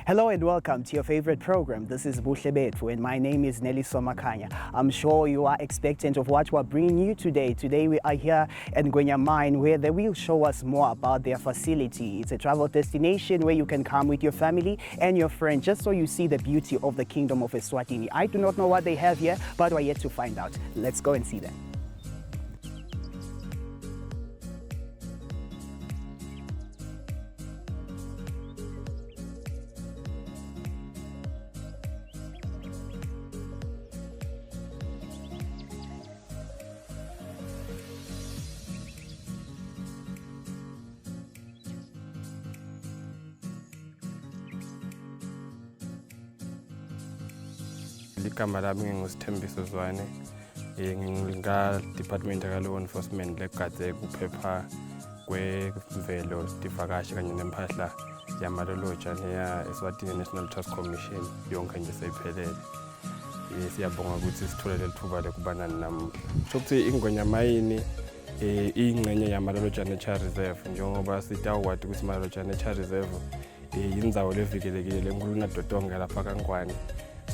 Hello and welcome to your favorite program. This is Buhle Bethu and my name is Nelly Somakanya. I'm sure you are expectant of what we're bringing you today. Today we are here at Ngwenya Mine where they will show us more about their facility. It's a travel destination where you can come with your family and your friends just so you see the beauty of the Kingdom of Eswatini. I do not know what they have here, but we're yet to find out. Let's go and see them. Ligama lami nginguSithembiso Zwane eh, nginga-department ka-law enforcement legadze kuphepha kwemvelo tivakashi kanye nemphahla yamaloloja neya-Eswatini National Trust Commission yonke nje seyiphelele. Eh, siyabonga ukuthi sithole leli thuba lokuba nani namuhla. Kusho ukuthi iNgwenya Mayini eh, iyingxenye yaMaloloja Nature Reserve njengoba sitawukwati ukuthi Maloloja Nature Reserve eh, yindzawo levikelekile lenkulu nato tonke lapha kaNgwane.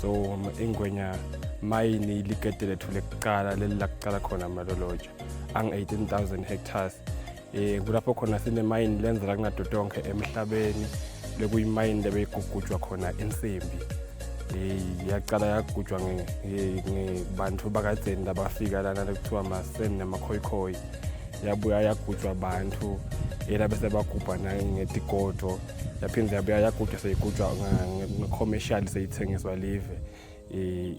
So iNgwenya Mayini ligede lethu lekuqala leli lakuqala khona Maloloja angu-18,000 hectares eh kulapho khona sinemayini lenzela kunato tonke emhlabeni lekuyimayini lebeyigugujwa khona insimbi eh yaqala yagujwa ngebantu bakadzeni labafika lana lekuthiwa masen namakhoyikhoi yabuya yagujwa bantu ela bese bagubha nangetigodo yaphinde yabuya yagujwa seyigujwa nge-commercial seyithengiswa live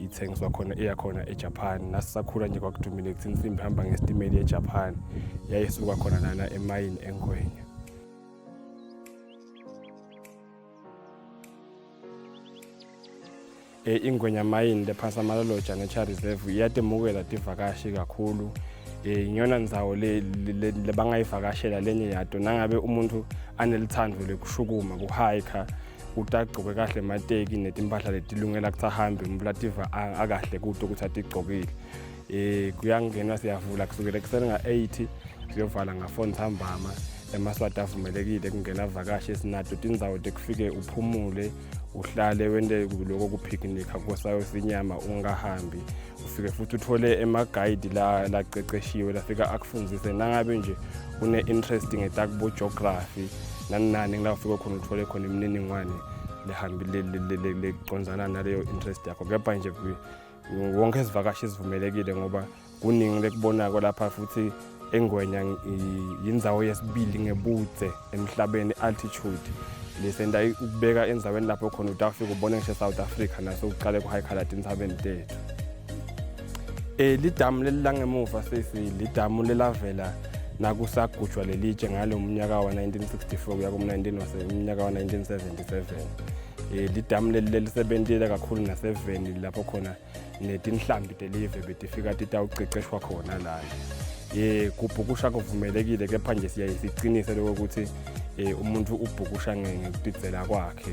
ithengiswa khona iya khona eJapan nasisakhula nje kwakudumile kuthi insimbi ihamba ngesitimela eJapan yayisuka khona lana emayini eNgwenya eh, ingwenya mayini lephansi amaloloja nature reserve iyatemukela tivakashi kakhulu eh ngiyona ndzawo le lebangayivakashela lenye yato nangabe umuntu anelithando lekushukuma kuhike ukuthi agcoke kahle emateki netimpahla letilungela ukuthi ahambe umuntu ativa akahle kuto ukuthi atigcokile eh kuyangenwa siyavula kusukela ekuseni nga-8 kuyovala nga-4 ntambama emaswati avumelekile kungena avakashi sinato tindzawo tekufike uphumule uhlale wente lokho kuphikinikha kosayo sinyama ungahambi ufike futhi uthole emagayidi la laqeqeshiwe lafika akufundzise nangabe nje une-interest ngetakubo-geography nani nani ngila ufike khona uthole khona imininingwane lehambi lecondzana naleyo interest yakho kepha nje wonke isivakashi sivumelekile ngoba kuningi lekubonako lapha futhi engwenya yindzawo yesibili ngebudze emhlabeni altitude lesenta ukubeka endzaweni lapho khona utawufika ubone ngisho South Africa naso uqale kuhayikhala tintsabeni tethu eh lidamu leli langemuva sisi lidamu lelavela nakusagujwa lelitshe ngalo mnyaka wa-1964 kuya kumnyaka wa-1977 eh lidamu leli lelisebentile kakhulu naseveni lapho khona netinhlambi telive betifika titawuceceshwa khona lana ye kubhukusha kuvumelekile kepha nje siyaye siqinise lokho ukuthi eh umuntu ubhukusha ngekutidzela kwakhe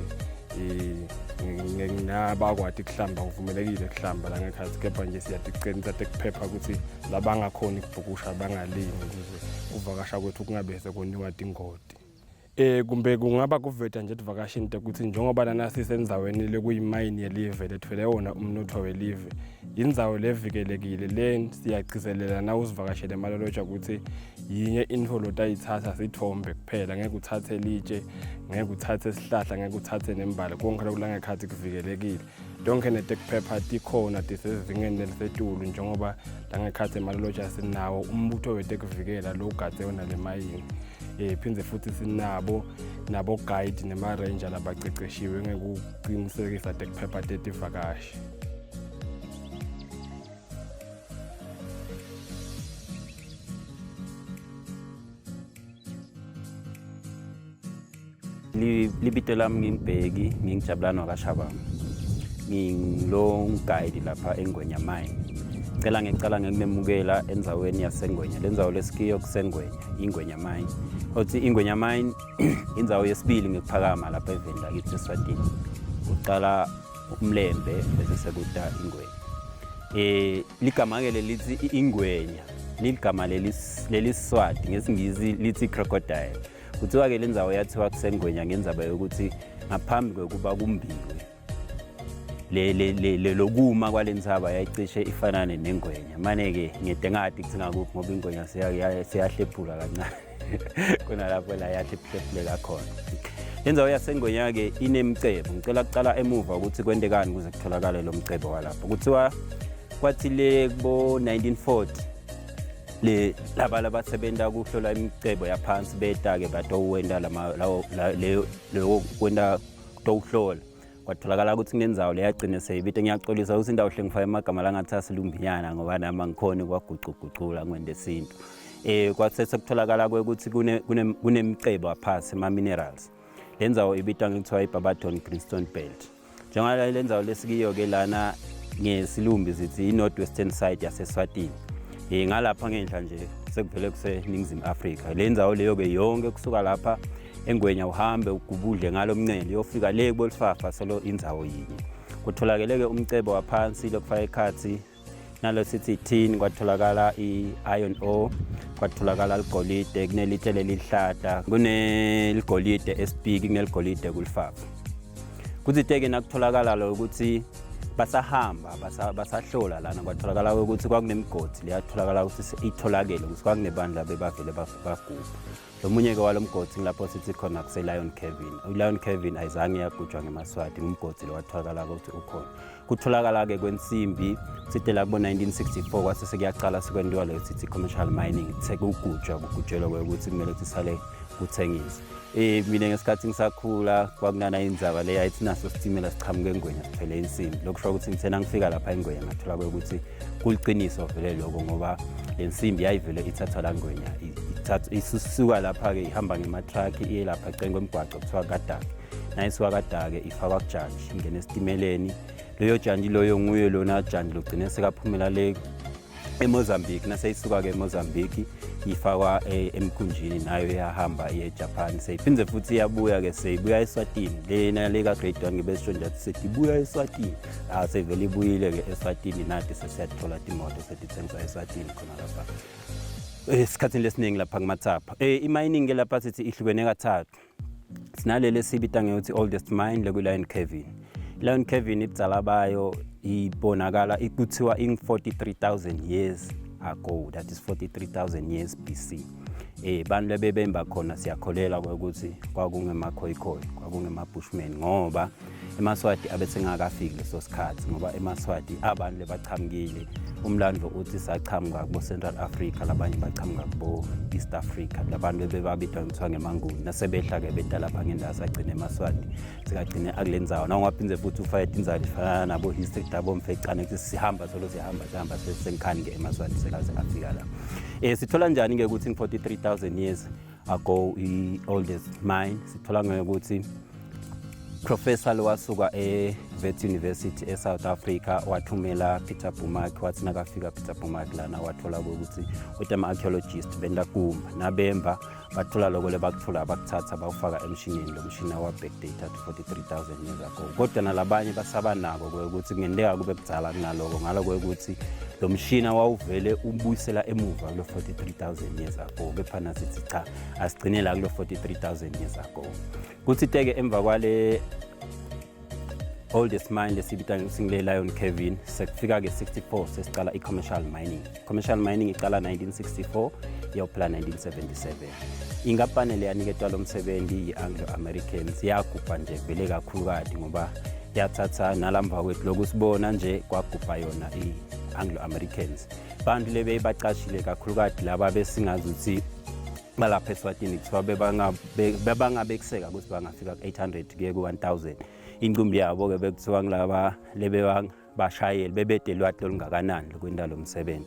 eh nabakwati kuhlamba kuvumelekile kuhlamba la ngekhathi kepha nje siyatiqinisa tekuphepha ukuthi labangakhoni kubhukusha bangalingi ukuze kuvakasha kwethu kungabe sekoniwa tingoti Eh kumbe kungaba kuveta nje tivakashi into ukuthi njengoba lana sisenzaweni lekuyimayini yelive lethwele wona umnotho welive indzawo levikelekile le siyagcizelela na usivakashele emaloloja ukuthi yinye intfo lotayitsatsa sithombe kuphela ngeke uthathe litshe ngeke uthathe sihlahla ngeke uthathe nembala konke lokhu langekhathi kuvikelekile tonke netekuphepha tikhona tisezingeni lelisetulu njengoba langekhathi emaloloja sinawo umbutho wetekuvikela lo ugadze wona le mayini eh phinde futhi sinabo nabo guide nema ranger labaceceshiwe ngekuqinisekisa tekuphepha tetivakashi Libito lami ngimbheki ngingijabulani wakashabama ngingilo guide lapha engwenya mine cela ngicala ngikunemukela endzaweni yasengwenya le ndzawo lesikiyo kusengwenya ingwenya mine othi ingwenya mine indzawo yesibili ngekuphakama lapha eveni lakithi eswatini kuqala umlembe bese sekuta ingwenya eh ligama ke lelithi ingwenya liligama leliswati ngesingisi lithi crocodile Kuthiwa-ke le ndzawo yathiwa kusengwenya ngendzaba yokuthi Ngaphambi kwekuba kumbiwe le le le lokuma kwalentsaba yayicishe ifanane nengwenya. Mane ke ngide ngati kuthi ngakuphi ngoba ingwenya siyahlephula kancane. Khona lapho la yahlephulephuleka khona. Lendzawo yaseNgwenya ke inemcebo. Ngicela kucala emuva ukuthi kwentekani ukuze kutholakale lo mcebo walapho. Kuthiwa kwathi le kubo 1940 le laba labasebenta kuhlola imicebo yaphansi beta-ke batowenta leyo kwenta kutowuhlola kwatholakala ukuthi kunendzawo leyagcine seyibite. Ngiyaxolisa ukuthi indawo hle ngifake amagama langathi asilumbinyana ngoba nami angikhoni kwagucugucula ngwente sintu. Kwase sekutholakala ukuthi kunemicebo aphasi, ama-minerals. Le ndzawo ibitwa ngekuthiwa i-Barberton Greenstone Belt. Njengoba le ndzawo lesikiyo-ke lana ngesilumbi sithi i-north western side yaseSwatini. Ngalapha ngenhla nje sekuvele kuseNingizimu Afrika. Le ndzawo leyo-ke yonke kusuka lapha eNgwenya uhambe ugubudle ngalo mncele uyofika le kuboLifafa, solo indzawo yinye. Kutholakele-ke umcebo waphansi lokufaka ekhatsi nalo sithi tin, kwatholakala i-iron ore, kwatholakala ligolide, kunelitshe lelihlata, kuneligolide esipiki, kuneligolide kulifafa. Kuthi-ke nakutholakala lo ukuthi basahamba basahlola lana, kwatholakala ukuthi kwakunemigodi leyatholakala ukuthi itholakele ukuthi kwakunebandla bebavele bagubha. Lo munye-ke walo mgodi ngilapho sithi khona kuse-Lion Cavern. I-Lion Cavern ayizange yagujwa ngemaSwati, ngumgodi lo watholakala ukuthi ukhona. Kutholakala-ke kwensimbi side la kubo-1964 kwase sekuyaqala sekwentiwa leyo sithi commercial mining, sekugujwa kugujelwa ukuthi kumele ukuthi sale kuthengiswa. Mina ngesikhathi ngisakhula kwakunana indzaba le yayithi naso sitimela siqhamuka eNgwenya sithwele insimbi. Lokusho ukuthi ngithena ngifika lapha eNgwenya ngathola ukuthi kuliciniso vele lokho, ngoba le nsimbi yayivele ithathwa la Ngwenya, isuka lapha-ke ihamba ngema-truck iye lapha eceleni kwemigwaco kuthiwa Kadake. Nayisuka Kadake ifakwa kujantshi, ingena esitimeleni. Leyo jantshi loyo nguye lona jantshi logcine sekaphumela le eMozambique. Naseyisuka-ke eMozambique ifakwa emkhunjini, nayo iyahamba iye eJapan, seyiphinde futhi iyabuya-ke, seyibuya eSwatini. Lena le ka-grade 1 ngibe sisho nje sithi ibuya eSwatini. Ah, seyivele ibuyile-ke eSwatini, nathi sesiyathola timoto setithengiswa eSwatini khona lapha esikhathini lesiningi lapha kumathapha. I-mining-ke lapha sithi ihlukene kathathu. Sinaleli esibita ngekuthi oldest mine lekwi-Lion Cavern. I-Lion Cavern ibudzala bayo ibonakala kuthiwa ing-43,000 years ago, that is 43,000 years BC. Bantu lebebemba khona siyakholela ukuthi kwakungemaKhoikhoi, kwakungema-Bushmen, ngoba emaSwati abesengakafiki leso sikhathi, ngoba emaSwati abantu lebachamukile. Umlando uthi sachamuka kubo Central Africa, labanye bachamuka kubo East Africa, labantu bebabitwa ngithiwa ngemaNguni. Nasebehla-ke beta lapha ngendawo sagcina emaSwati sikagcine akule ndzawo. Na ungaphinde futhi ufake tindzawo lifana nabo history tabo mfecane kuthi sihamba solo sihamba sihamba sesengikhani-ke emaSwati sekaze afika la. Sithola njani-ke ukuthi 43,000 years ago i-oldest mine? Sithola ngokuthi professor lo wasuka e-Wits University e-South Africa wathumela Peter Bumak. Wathi nakafika Peter Bumak lana wathola ukuthi uthi ama-archaeologist benta kumba, nabemba bathola lokho lebakuthola, bakuthatha bawufaka emshinini. Lo mshini wa-backdate to 43,000 years ago, kodwa nalabanye basaba nako ukuthi kungenteka kube kudzala kunaloko, ngaloko ukuthi lo mshina wawuvele ubuyisela emuva kulo 43,000 years ago. Kepha nasithi cha, asigcine la kulo 43,000 years ago. Kuthi teke emva kwale oldest mine lesibita ngile Lion Cavern, sekufika ke 64 sesicala i-commercial mining. Commercial mining iqala 1964 iyophela 1977. Inkampani leyaniketwa lo msebenzi i-Anglo Americans yagubha nje vele kakhulukati, ngoba yathatha nalamba kwethu lokhu sibona nje kwagubha yona i-Anglo Americans. Bantu lebeyibacashile kakhulukati laba besingazi ukuthi balapha eSwatini, kuthiwa bebangabekuseka ukuthi bangafika ku-800 kuye ku-1000. Incumbi yabo-ke bekuthiwa ngilaba lebe bashayeli bebede lwati olungakanani lokwenta lo msebenzi.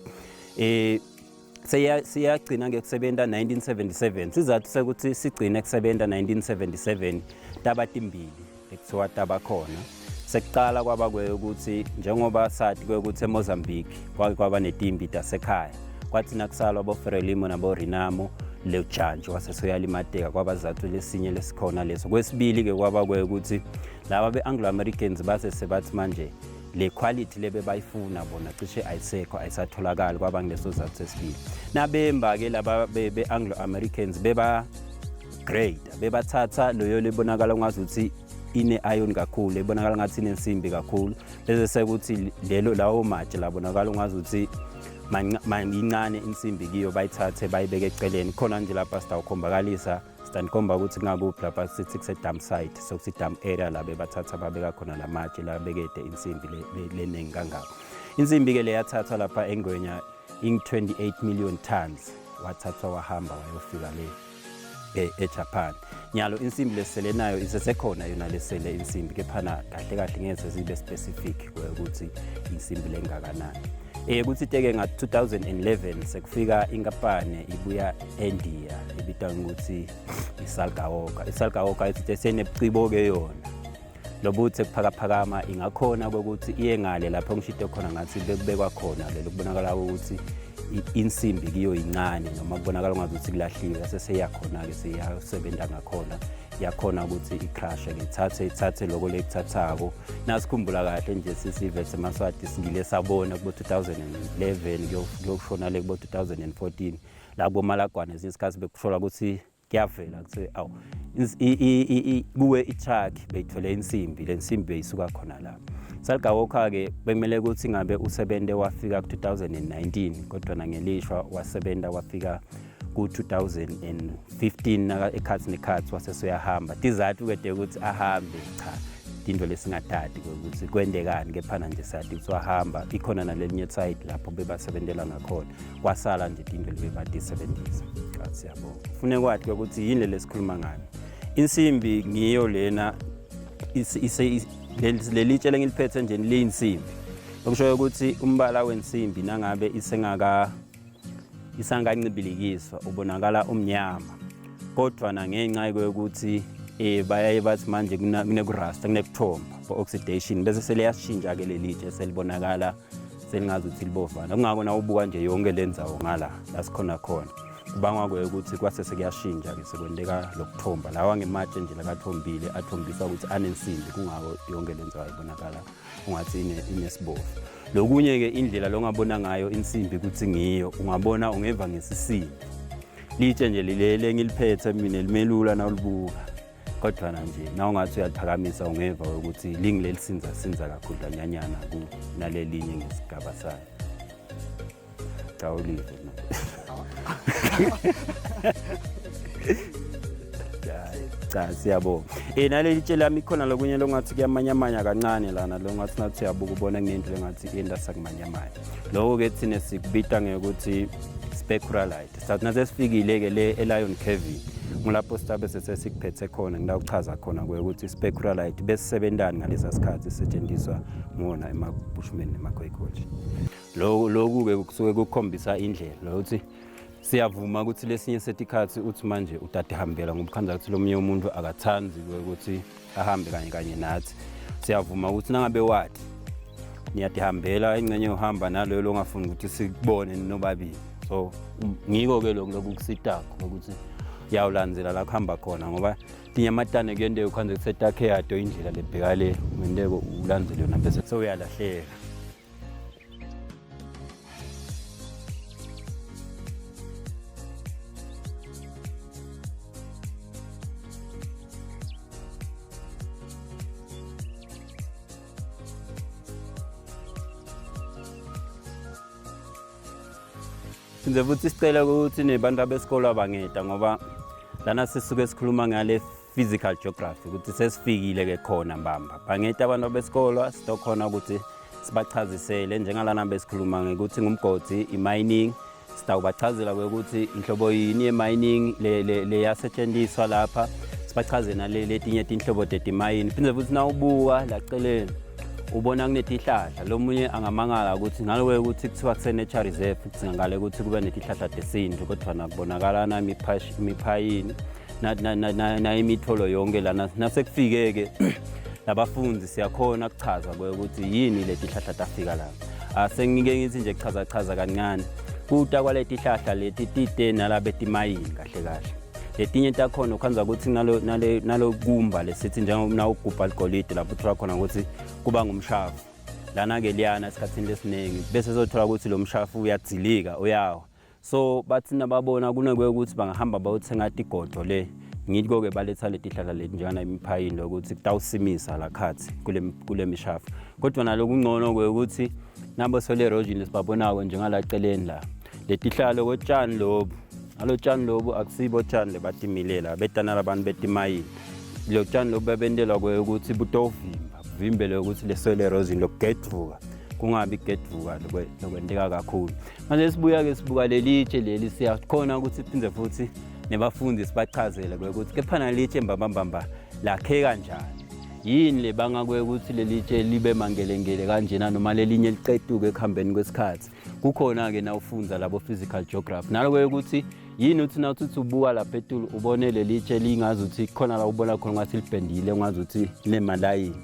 Siyagcina ke kusebenta 1977. Sizathu sekuthi sigcine kusebenta 1977 taba timbili ekuthiwa taba khona. Sekuqala kwaba ukuthi njengoba sathi kwekuthi eMozambique kwake kwaba netimbi tasekhaya, kwathi nakusalwa bo-Frelimo nabo-Renamo, le jantshi wase soyalimateka, kwaba sizathu lesinye lesikhona leso. Kwesibili-ke kwaba ukuthi laba be-Anglo Americans base sebathi manje le quality lebe bayifuna bona cishe ayisekho, ayisatholakali. Kwaba ngileso sizathu sesibili. Nabemba-ke laba be-Anglo Americans beba grade bebathatha loyo lebonakala ungazuthi ine-iron kakhulu, ebonakala ngathi inensimbi kakhulu, bese sekuthi lelo lawo matshe labonakala ungazuthi incane insimbi kiyo, bayithathe bayibeke eceleni khona nje. Lapha sitawukhombakalisa, sitanikhomba ukuthi kungakuphi lapha. Sithi kuse-dump site, sokuthi dump area la bebathatha babeka khona la matshe la bekede insimbi leningi kangako. Insimbi-ke le yathathwa lapha eNgwenya ing-28 million tons, wathathwa wahamba wayofika le eJapan. Nyalo insimbi lesele nayo isesekhona yona lesele insimbi, kephana kahle kahle ngeke sesibe specific ukuthi insimbi lengakanani. Kuthi teke nga 2011 sekufika inkampani ibuya eNdiya ebitwa ngokuthi iSalgaoka. ISalgaoka ithi senebucibo ke yona lobuthi kuphakaphakama, ingakhona kokuthi iye ngale lapho ngishide khona ngathi bekubekwa khona lelo kubonakala ukuthi insimbi kiyo incane noma kubonakala ngathi kulahliwe, yase seyakhona-ke seyasebenza ngakhona, yakhona ukuthi icrashe ke, ithathe ithathe lokho lekuthathako. Nasikhumbula kahle nje sisive semaSwati, singile sabona kubo 2011 kuyokushona le kubo 2014 la kubomalagwane, ezinye isikhathi bekushola ukuthi kuyavela kuthiwe awu kuwe i-truck beyithwele insimbi, le nsimbi beyisuka khona la. Salgaocar-ke bekumele ukuthi ngabe usebenze wafika ku-2019, kodwa nangelishwa wasebenza wafika ku-2015 ekhathi nekhathi, wase seyahamba. Tizathu kede ukuthi ahambe, cha, into lesingatati ukuthi kwendekani, kephana nje siyathi ukuthi wahamba. Ikhona nalelinye side lapho bebasebentela ngakhona, kwasala nje tinto lebebatisebenzisa. Cha, siyabonga. Fune kwathi ukuthi yini lesikhuluma ngayo. Insimbi ngiyo lena, leli tshe lengiliphethe nje liyinsimbi, okusho ukuthi umbala wensimbi nangabe isengaka isangancibilikiswa ubonakala umnyama, kodwa nangenxa yokuthi bayaye bathi manje kunekurasta, kunekuthomba for oxidation, bese seliyashintsha ke leli tshe, selibonakala selingazi ukuthi libovana. Kungako na ubuka nje yonke le ndzawo ngala la sikhona khona, kubangwa ukuthi kwase sekuyashintsha ke, sekwenteka lokuthomba lawa ngematshe nje lakathombile, athombiswa ukuthi anensimbi. Kungako yonke le ndzawo ibonakala ungathi inesibovu. Lokunye-ke, indlela longabona ngayo insimbi ukuthi ngiyo, ungabona, ungeva ngesisindi. Litshe nje lilele engiliphethe mina limelula nawulibuka, kodwa nje na ungathi uyaliphakamisa ungeva ukuthi lingilelisinza sinza kakhudlwanyanyana kunalelinye ngesigaba sayo. Cha, ulive na. Cha, siyabonga. Naleli tshe lami khona lokunye longathi kuyamanyamanya kancane lana, lo ngathi nathi uyabuka ubona kunento lengathi into sakumanyamanya. Lokho ke thina sikubita ngekuthi specularite. Sathi nasesifikile ke le eLion Cavern, ngulapho sitabe sesikuphethe khona, ngilawuchaza khona ukuthi specularite besisebentani ngalesa sikhathi sisetshenziswa ngona ema-Bushmen nema-Khoikhoi. Lokhu-ke kusuke kukhombisa indlela lokuthi siyavuma ukuthi lesinye setikhathi uthi manje utatihambela, ngoba ukhandza ukuthi lomunye umuntu akathandi ukuthi ahambe kanye kanye nathi. Siyavuma ukuthi nangabe wathi niyatihambela ingcenye, yohamba naloyo longafuni ukuthi sikubone nobabili. So ngiko-ke lokhu lokukusitako ukuthi uyawulandzela la kuhamba khona, ngoba tinyamatane kuyenteka ukhandze kusetakhe yato indlela lebheka le, ungenteka ulandzele yona bese sewuyalahleka. Size futhi sicela ukuthi nebantu abesikolo abangeda, ngoba lana sisuke sikhuluma ngale physical geography, ukuthi sesifikile ke khona mbamba. Bangeta abantu besikolo, sitokhona ukuthi sibachazisele njengalana besikhuluma ngekuthi ngumgodi, i-mining. Sitawubachazela ukuthi inhlobo yini ye-mining leyasetshenziswa lapha, sibachaze nale letinye tinhlobo tetimayini. Phinde futhi nawubuka laceleni ubona kunetihlahla, lomunye angamangala ukuthi ngalowe ukuthi kuthiwa kuse-nature reserve, kudzingakale ukuthi kube netihlahla tesintu, kodwa nakubonakala imiphayini na imitholo yonke lana. Nasekufike-ke labafundi siyakhona kuchaza ukuthi yini leti hlahla tafika la. Asengike ngithi nje chaza chaza kancane kuta kwaleti hlahla leti tite nalabetimayini. Kahle kahle letinye takhona ukhandza ukuthi nalo nale nalokumba lesithi njengoba nawugubha ligolide, lapho uthola khona ukuthi kuba ngumshafu lana-ke liyana esikhathini lesiningi, bese sothola ukuthi lo mshafu uyadzilika, uyawa. So bathi nababona kunekwe ukuthi bangahamba bayothenga tigodo le Ngiko-ke baletha letihlahla leti njengana imiphayini lokuthi kutawusimisa la khathi kule kule mishafu. Kodwa nalokungcono-ke ukuthi nabo soil erosion lesibabonako njengala celeni la. Letihlalo kotshani lobu. Alo tshani lobu akusibo tshani lebatimile la betana labantu betimayini. Lo tshani lobu bebentelwa ukuthi butovimba, buvimbele ukuthi le soil erosion lokugedvuka kungabi kugedvuka lokwenteka kakhulu. Manje sibuya-ke sibuka lelitshe leli siyakhona ukuthi siphinde futhi nebafundi sibachazele ukuthi kepha nalitshe mbambambamba lakhe kanjani. Yini le banga ukuthi lelitshe libe mangelengele kanjena noma lelinye liqetuke ekuhambeni kwesikhathi. Kukhona-ke na ufundza labo physical geography. Naloko ukuthi yini uthi na uthi ubuka lapha etulu ubone lelitshe lingazi ukuthi khona la ubona khona ngathi libhendile ungazi ukuthi linemalayini.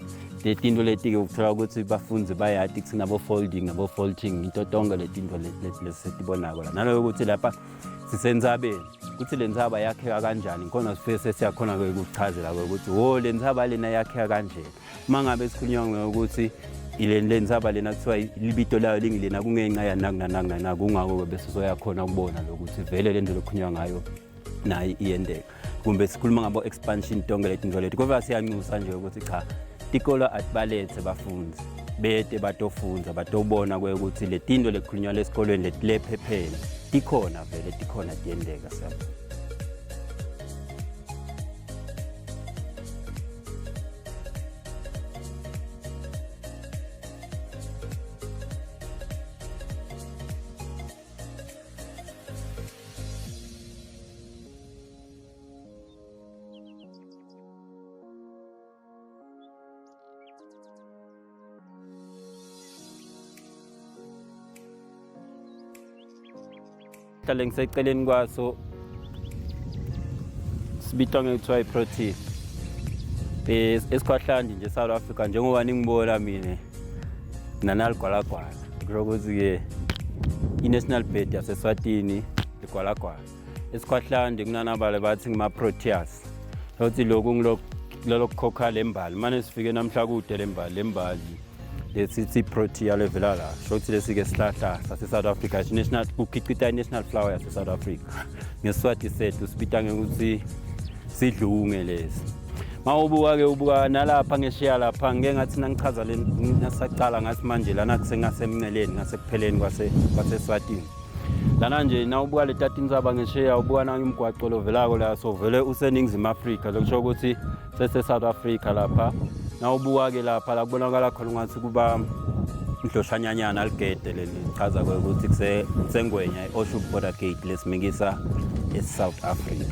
Letinto leti-ke ukuthola ukuthi bafunzi bayati kuthi nabo-folding nabo-faulting into tonke letinto lesisetibonako la. Naloko ukuthi lapha sisentsabeni ukuthi le ntsaba yakheka kanjani khona sifike sesiyakhona-ke ukuchazela-ke ukuthi wo le ntsaba lena yakheka kanjena. Uma ngabe sikhulunywa ngokuthi le ntsaba lena kuthiwa libito layo lingilena kungenxa yanaku nanaku nanaku kungako-ke bese soyakhona ukubona lokuthi vele le nto lokukhulunywa ngayo nayo iyendeka. Kumbe sikhuluma ngabo expansion tonke letinto leti kodwa siyanxusa nje ukuthi cha tikolo atibalethe bafundi bete batofundza batobona ukuthi letinto lekukhulunywa lesikolweni letilephepheni tikhona vele tikhona tiyendeka. Siyabonga. Hlale ngiseceleni kwaso sibitwa ngekuthiwa i-protein. Esikhwahlandi nje South Africa njengoba ningibona mina nanaligwalagwala kusho ukuthi-ke i-national bird yaseSwatini ligwalagwala. Esikhwahlandi kunanabale bathi ngima-proteas. Sothi lokhu ngilolokukhokha le mbali mane sifike namhla kude le mbali le mbali lesithi protea levela la shothi lesi-ke sihlahla sase-South Africa national kukhicita i-national flower yase-South Africa ngesiswati sethu sibita ngekuthi sidlunge lesi. Mawubuka-ke ubuka nalapha ngeshiya lapha ngike ngathi nangichaza le nasaqala ngathi manje lana kusengasemnceleni ngasekupheleni kwaseSwatini. Lana nje nawubuka le tati intsaba ngesheya ubuka nange umgwaco lovelako la so vele useNingizimu Afrika lokusho ukuthi sese-South Africa lapha. Nawubuka-ke lapha la kubonakala khona ungathi kuba mhloshanyanyana ligede leli chaza ukuthi kuseNgwenya i-Oshoek Border Gate lesimikisa e-South Africa.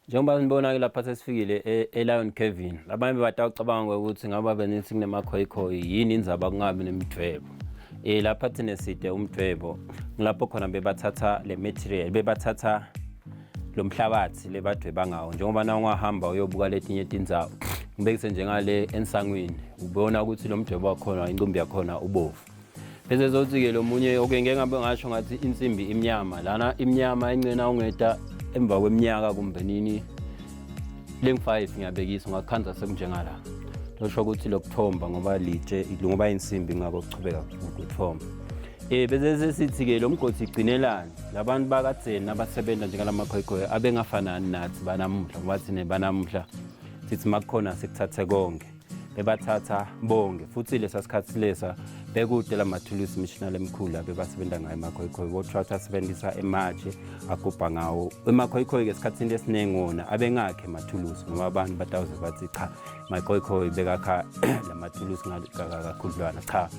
Njengoba nibona-ke lapha sesifikile e-Lion Cavern, labanye batawucabanga ukuthi ngaba benithi kunemakhoyikhoyi yini indzaba kungabi nemidvwebo. Lapha thina side umdvwebo ngilapho khona bebathatha le material, bebathatha lo mhlabathi lebadweba ngawo. Njengoba na ungahamba uyobuka letinye tindzawo, ngibekise njengale ensangwini, ubona ukuthi lo mdwebo wakhona incumbi yakhona ubovu. Bese sothi-ke lo munye okay ngeke ngabe ngasho ngathi insimbi imnyama lana imnyama incena ungeta emva kweminyaka kumbe nini lengu-5 ngiyabekisa ungakhanza sekunjengala losho ukuthi lokuthomba ngoba litshe ngoba insimbi ngako kuchubeka ukuthomba. Bese sesithi-ke lo mgodi igcinelani labantu bakadzeni abasebenza njengalamakhwekhwe abengafanani nathi banamuhla ngoba thina banamuhla sithi makukhona sikuthathe konke. Bebathatha bonke futhi lesa sikhathi lesa Bekute lamathulusi imishina lemikhulu abebasebenta ngayo emakhoyikhoi, kodwa asebenzisa ematshe agubha ngawo. Emakhoyikhoi-ke esikhathini esiningi wona abengakhe emathulusi ngoba abantu batawuze bathi cha, makhoyikhoi bekakha lamathulusi kakhudlwana. Cha,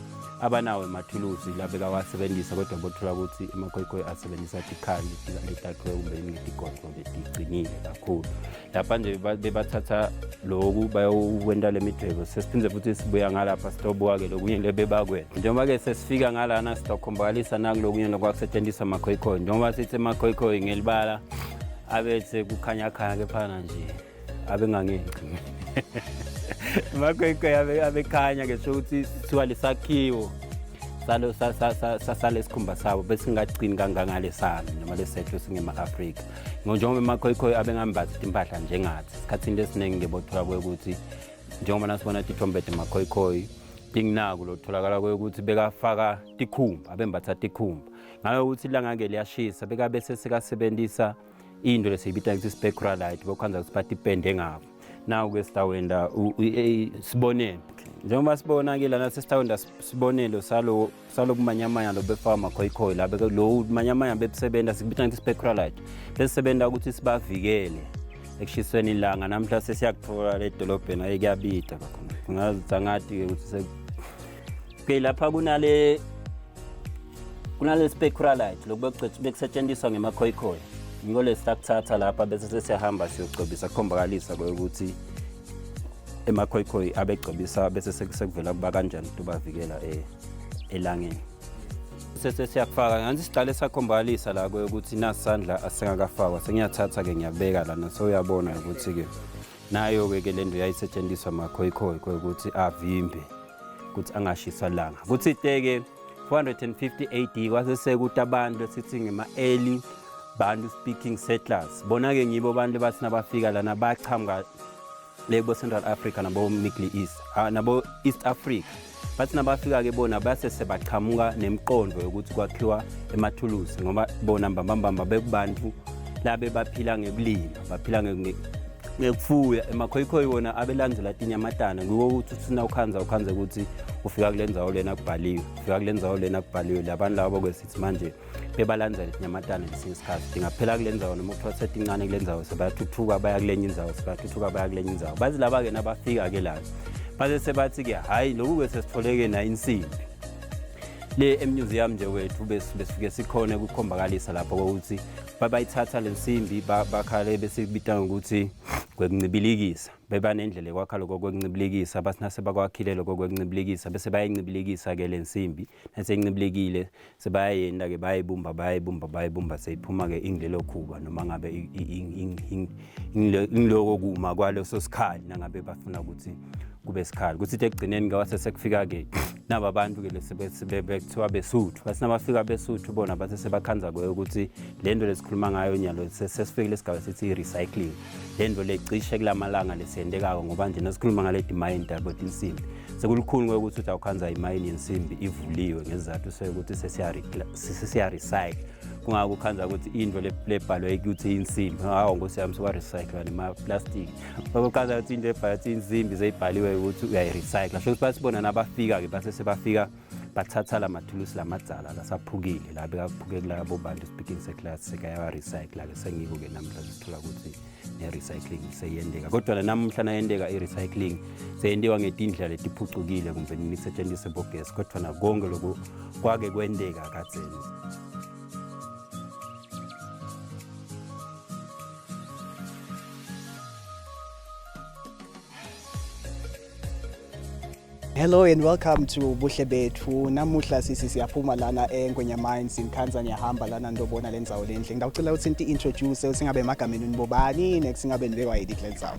abanawo emathulusi labekawasebenzisa, kodwa bothola ukuthi emakhoyikhoi asebenzisa tikhali letakhiwe kumbe ngetigodo leticinile kakhulu. Lapha nje bebathatha loku bayowenta le midwebo. Sesiphinde futhi sibuya ngalapha sitobuka-ke lokunye lebebakwenta. Njengoba-ke sesifika ngalana sitokhombakalisa nakulokunye lokwakusetshenziswa amakhoyikhoi. Njengoba sithi amakhoyikhoi ngelibala abethe kukhanyakhanya kephana nje abengangenci amakhoyikhoi abekhanya-ke, sho ukuthi sithiwa lesakhiwo salo salesikhumba sabo besingagcini kangangalesami noma lesethu singema-Afrika. Njengoba emakhoyikhoi abengambathi timpahla njengathi, esikhathini lesiningi-ke bothola kwekuthi njengoba nasibona tithombe temakhoyikhoi tinginako lotholakala kwekuthi bekafaka tikhumba, abembatha tikhumba. Ngalokuthi ilanga-ke liyashisa, bekabe sesikasebenzisa into lesiyibita ukuthi spectralite, bokhanza ukuthi batipende ngako. Nawu-ke sitawenda sibonelo, njengoba sibona-ke lana sesitawenda sibonelo salo salobumanyamanya lobefaka amakhoyikhoi la lo manyamanya bebusebenza sikubita ngithi spectralite, besisebenza ukuthi sibavikele ekushisweni ilanga. Namhla sesiyakuthola le dolobheni, aye kuyabida kakhulu, kungazi angathi-ke ukuthi okay, lapha kunale spectralite lokhu bekusetshenziswa ngemakhoyikhoi, ngiko lesakuthatha lapha bese sesiyahamba siyogcobisa kukhombakalisa ukuthi emakhoyikhoi abegcobisa bese sekuvela kuba kanjani ukuthi ubavikela elangeni. Sese siyakufaka ngathi siqale sakhombakalisa la ukuthi nasandla asingakafakwa, sengiyathatha-ke ngiyabeka lana, sewuyabona ukuthi-ke nayo-ke ke lento yayisetshenziswa amakhoyikhoi ukuthi avimbe ukuthi angashiswa langa. Kuthi te-ke 450 AD kwase sekuthi abantu esithi ngema-early Bantu speaking settlers, bona-ke ngibo abantu bathi nabafika lana bachamuka le kubo Central Africa nabo Middle East, nabo East Africa. Bathi nabafika-ke bona base sebachamuka nemiqondo yokuthi kwakhiwa emathulusi, ngoba bona mbambambamba bekubantu labe baphila ngekulima, baphila ngekufuya. Emakhoyikhoi wona abelandzela tinyamatana, ngiko ukuthi uthi nawukhanza ukhanze ukuthi ufika kule ndzawo lena kubhaliwe, ufika kule ndzawo lena kubhaliwe. Labantu labo kwesithi manje bebalandzela tinyamatana ngesinye isikhathi tingaphela kule ndzawo, noma kuthiwa setincane kule ndzawo sebayathuthuka baya kulenye indzawo, sebayathuthuka baya kulenye indzawo. Bathi laba-ke nabafika-ke lana base sebathi-ke hhayi, lokhu-ke sesitholeke na insimbi le emuseum nje wethu, besifike sikhone ukukhombakalisa lapho ukuthi babayithatha le nsimbi bakhale besikubita ngokuthi kwekuncibilikisa. Bebanendlela yokwakha lokho kwekuncibilikisa, bathi nasebakwakhile lokho kwekuncibilikisa bese bayayincibilikisa-ke le nsimbi. Naseyincibilikile sebayayenda-ke, bayayibumba, bayayibumba, bayayibumba, seyiphuma-ke ingilelo khuba noma ngabe ingiloko kuma kwaleso sikhali nangabe bafuna ukuthi kube sikhali. Kuthi ekugcineni-ke wase sekufika-ke naba bantu-ke bekuthiwa besuthu, bathi nabafika besuthu bona base sebakhanza kuyo ukuthi le nto lesikhuluma ngayo nyalo sesifikile esigaba sithi i-recycling, le nto lecishe kulamalanga lesiyendekako. Ngoba nje nasikhuluma ngale timayini tabo tinsimbi, sekulukhuni kwekuthi uthi awukhanza imayini yensimbi ivuliwe ngesizathu sekuthi sesiya-recycle. Kungako ukhanza ukuthi into lebhalwe ukuthi insimbi, hawu nkosi yami, sekwa-recyclwa nema-plastic. Bakukhanza ukuthi into ebhalwe ukuthi insimbi seyibhaliwe ukuthi uyayi-recycla. So basibona nabafika-ke base sebafika bathatha la mathulusi lamadzala lasaphukile la bekaphuke kulabo bantu speaking seclass, sekayawa-recycla-ke. Sengiko-ke namhla sithola ukuthi ne-recycling seyiyendeka, kodwa namuhla nayendeka i-recycling seyentiwa ngetindlela letiphucukile kumbe nisetshenziswe bogesi, kodwa nakonke lokhu kwake kwenteka kadzeni. Hello and welcome to Buhle Bethu. Namuhla sisi siyaphuma lana eNgwenya Mines ngikhanza ngiyahamba lana ndobona le ndzawo lenhle. Ngidawucela ukuthi nithi introduce singabe emagameni nibobani next singabe nibekwa yini kule ndzawo.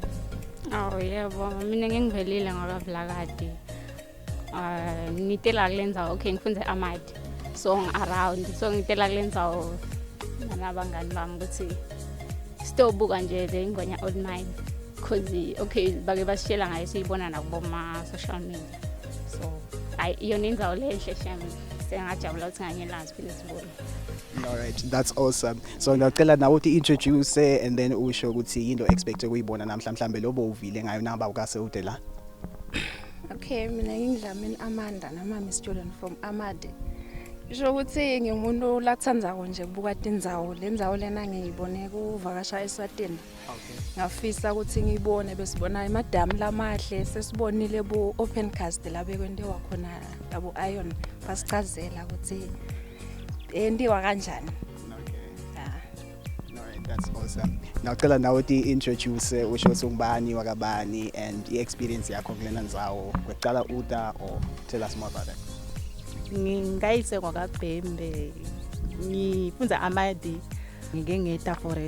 Oh yebo, mina ngingivelile ngokaVulakati. Ngitela kule ndzawo, okay, ngifunde amadi. So around, so ngitela kule ndzawo nabangani bami ukuthi sitobuka nje le Ngwenya Old Mine. Cause okay, bake basishela ngayo, siyibona nakuboma social media. So ayi, iyona indzawo lenhle shem. Sengajabula ukuthi ngangelazi phinde sibone. All right, that's awesome. So ngiyacela nawe uthi introduce and then usho ukuthi yini lo expect ukuyibona namhla, mhlambe lobo uvile ngayo naba ukase ude la. Okay, mina nginguDlamini Amanda noma Miss Student from Amade. Isho ukuthi ngingumuntu lathandzako nje kubuka tindzawo. Le ndzawo lena ngiyibone kuvakasha eSwatini. Okay. Ngafisa ukuthi ngiyibone, besibona emadamu lamahle, sesibonile bu open cast la bekwentiwa khona labo iron, basichazela ukuthi entiwa kanjani. Okay. All right, that's awesome. Nawucela nawe uti-introduce, usho ukuthi ungubani wakabani and i-experience yakho kulena ndzawo. Kwekucala uta or tell us more about that. Ngingayise kwakabhembe, ngifundza amadi, ngike ngeta for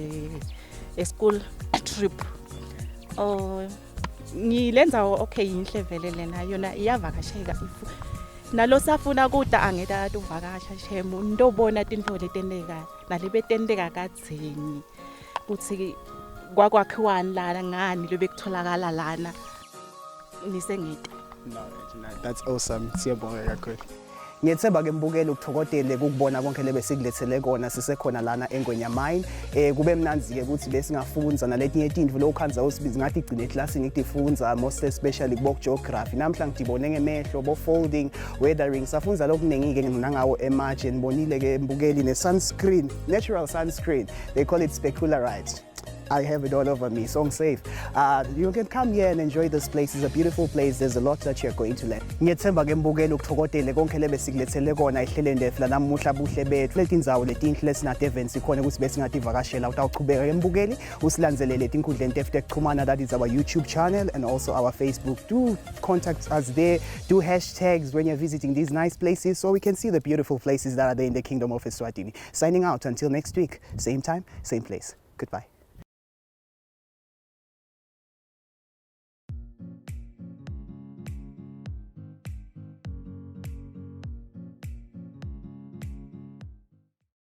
a school trip. Oh, ngilenzawo, okay, yinhle vele lena, yona iyavakasheka. If nalo safuna kuta angeta tuvakasha shemu ndobona tintfo letenteka nalebetenteka kadzeni, kutsi kwakwakhiwani lana, ngani lobekutholakala lana, nisengeta. No, that's awesome. Siyabonga kakhulu. Ngiyethemba ke mbukeli ukuthokodele ukubona konke lebe sikulethele kona sisekhona lana eNgwenya Mine. Kube mnandzi ke ukuthi besingafundza naletinye tintfo lokhandza usibiza ngathi igcine eklasini kutifundza, most especially kubo geography. Namhla ngidibone ngemehlo bo folding, weathering, safundza lokuningi ke nangawo ematshe. Nibonile ke mbukeli ne sunscreen, natural sunscreen. They call it specularite. I have it all over me, so I'm safe. You can come here and enjoy this place. It's a beautiful place. There's a lot that you're going to learn. Ngiyethemba ke mbukeli ukuthokodele konke lebe sikulethele kona ehleleni lethu lanamuhla Buhle Bethu. Leti ndzawo letinhle lesinato events ikhona ukuthi besingativakashela. Utawuchubeka ke mbukeli usilandzelele etinkundleni tetfu tekuchumana, that is our YouTube channel and also our Facebook. Do contact us there. Do hashtags when you're visiting these nice places so we can see the beautiful places that are there in the Kingdom of Eswatini. Signing out until next week. Same time, same place. Goodbye.